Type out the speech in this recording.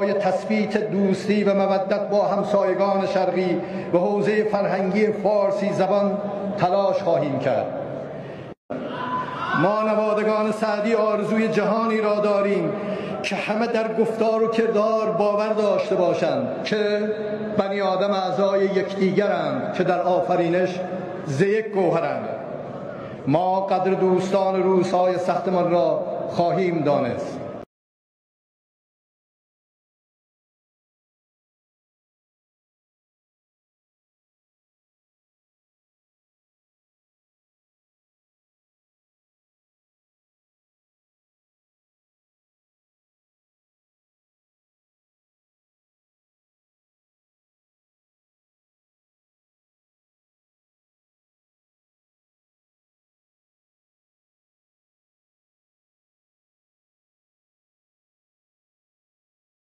برای تثبیت دوستی و مودت با همسایگان شرقی و حوزه فرهنگی فارسی زبان تلاش خواهیم کرد. ما نوادگان سعدی آرزوی جهانی را داریم که همه در گفتار و کردار باور داشته باشند که بنی آدم اعضای یکدیگرند که در آفرینش ز یک گوهرند. ما قدر دوستان روزهای سختمان را خواهیم دانست.